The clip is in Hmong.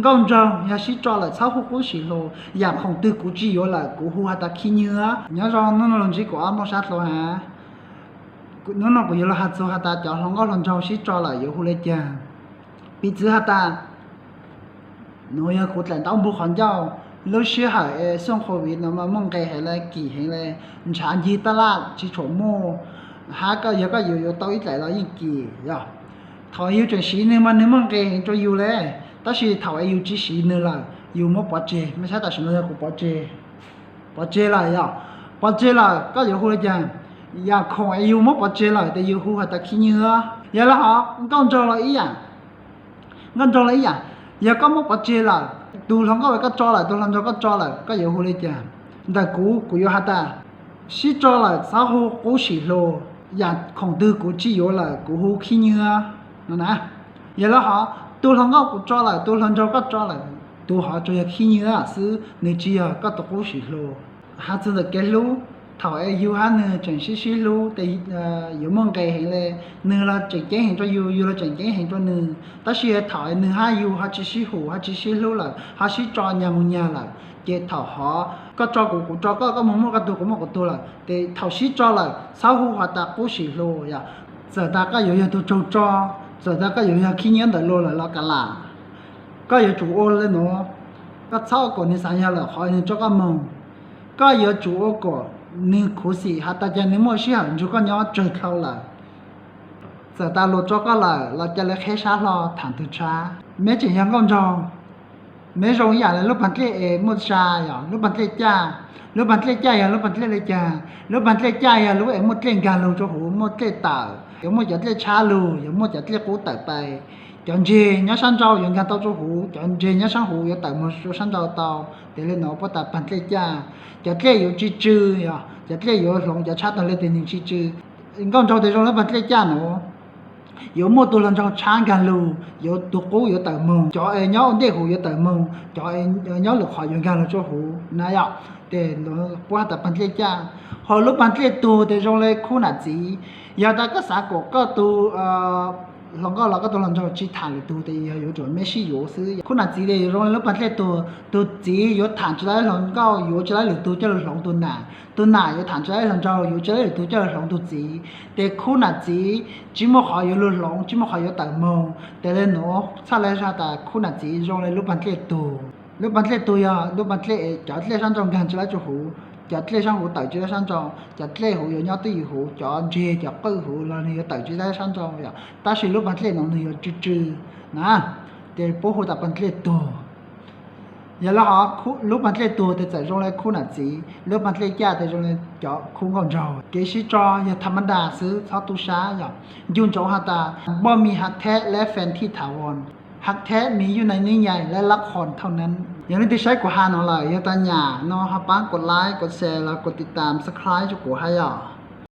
Nkauj nraug yog sib tso lawm txhob hu qub sim hlo, yam khoom twg kuv tsis yuav lawm kuv hu has tas khib nyiab. Nyob zoo, hnub no los ntsib kuv ob nplooj sab hlau hab. Hnub no kuv yuav los has txug has tas cov hluas nkauj hluas nraug sib tso lawm yuav hu le caag. Piv txwv has tas, nuav yog kuv dlaim ntaub npug qhov ncauj, lub sij hawm es xuj covid no mas muaj nqe heev le, kim heev le, ntshav ncig taj laj tsis tshua muaj, hab koj yog koj yuav yuav tau ib dlaim los yeej kim yog. Thaum yug tseem siv nwg mas nwg muaj nqe heev rua yug le, tab sis thaum es yug tsis siv nwg lawm yug muab pov tseg, mej saib tam sim no yog kuv pov tseg, pov tseg lawm yog, pov tseg lawm koj yuav hu le caag? Yam khoom es yug muab pov tseg lawm tes yug hu has tas khib nyiab. Yog le hov nkauj nraug los ib yam, nkauj nraug los ib yam, yog koj muab pov tseg lawm, tug hluas nkauj koj tso lawm, tug hluas nraug koj tso lawm, koj yuav hu le caag? Ntawm kuv, kuv yuav has tas sib tso lawm txhob hu qub sim hlo, yam khoom twg kuv tsis yuav lawm kuv hu khib nyiab no na. Yog le hov tug hluas nkauj kuv tso lawm, tug hluas nraug koj tso lawm, tug hov tsuas yog khib nyiab xwb, nwg tsis yog koj tug qub sim hlo. Has txug ntawm kev hlub, thaum es yug hab nwg tseem sib sib hlub tes yuav muaj nqe heev le, nwg los tseem ceeb heev rua yug, yug los tseem ceeb heev rua nwg, tab sis thaum es nwg hab yug ho tsis sib hum ho tsis sib hlub lawm, ho sib tso nyag mus nyag lawm, ces thaum hov koj tso kuv, kuv tso koj, koj muaj muaj koj tug, kuv muaj kuv tug lawm, ces thaum sib tso lawm txhob hu has tas qub sim hlo yog. Txawm tas koj yuav yog tug tsaug tso, txawm tas koj yuav yog khib nyiab ntawm luag lawm los kav lam, koj yuav tsum ua le nuav, koj txhob ua kom nwg xaav yog lawm qhov nwg tso koj moog. Koj yuav tsum ua kom nwg khuv xim has tas cas nwg muaj sij hawm nrug koj nyob tsawg dlhau lawm. Txawm tas luag tso koj lawm los ca le qheb sab hlo thaam tug tshab. Meb tseem yog nkauj nraug, meb zoo ib yam le lub paag dlej es muaj tsa yog lub paag dlej caj. Lub paag dlej caj yog lub paag dlej le caag? Lub paag dlej caj yog lub es muaj dlej nkaag lug rua huv, muaj dlej tawm, yuav muaj cov dlej tshab lug, yuav muaj cov dlej qub tawm pais. Cov ntseg nyob sab nrau yuav nkaag tau rua huv, cov ntseg nyob sab huv yuav tawm moog rua sab nrau tau. Tes le nuav puab tas paag dlej caj. Cov dlej yuav tsw tsw, yog cov dlej yuav hloov cov tshab taag le tes nwg tsw tsw. Nkauj nraug tes zoo lub paag dlej caj nuav, yuav muaj tug hluas nraug tshab nkaag lug, yuav tug qub yuav tawm moog, cov es nyob ua ntej huv yuav tawm moog, cov es nyob lwm qhov yuav nkaag lug rua huv na yom. Tes puab has tas paag dlej caj. Ho lub paag dlej tug tes zoo le khub nam txiv. Yog tas koj xav kom koj tug hluas nkauj los koj tug hluas nraug tsis thaam lwm tug tes yog yuav tsum meb sib yuav xwb. Khub nam txiv tes zoo le lub paag dlej tug, tug txiv yuav thaam tsi tau ib hluas nkauj, yuav tsi tau ib lwm tug coj lug hloov tug nam, tug nam yuav thaam tsi tau ib hluas nraug, yuav tsi tau ib lwm tug coj lug hloov tug txiv. Tes khub nam txiv tsis muaj qhov yuav lug hloov, tsis muaj qhov yuav tawm moog. Tes le nuav txhaj le has tas khub nam txiv zoo le lub paag dlej tug. Lub paag dlej tug yog lub paag dlej cov dlej sab nrau nkaag tsi tau rua huv, cov dlej sab huv tawm tsi tau sab nrau, cov dlej huv yuav nyob twj ywm huv, cov ntseg cov qwj huv los nwg yuav tawm tsi tau sab nrau yom. Tab sis lub paag dlej nuav nwg yuav tsw tsw na, ces puab hu tas paag dlej tug. Yog le hov lub paag dlej tug tes txawm zoo le khub nam txiv, lub paag dlej caj tes zoo le cov khub nkauj nraug. Kev sib tso yog tha ma da xwb, txhob tu sab yom. Ncu ntsoov has tas บ่มีฮักแท้และแฟนที่ถาวร ฮักแท้มีอยู่ในนิยายและละครเท่านั้น. Yog leej twg saib kuv has no lawm, yog tas nyam no ho paab กดไลค์ กดแชร์ los กดติดตาม subscribe rua kuv hab yom.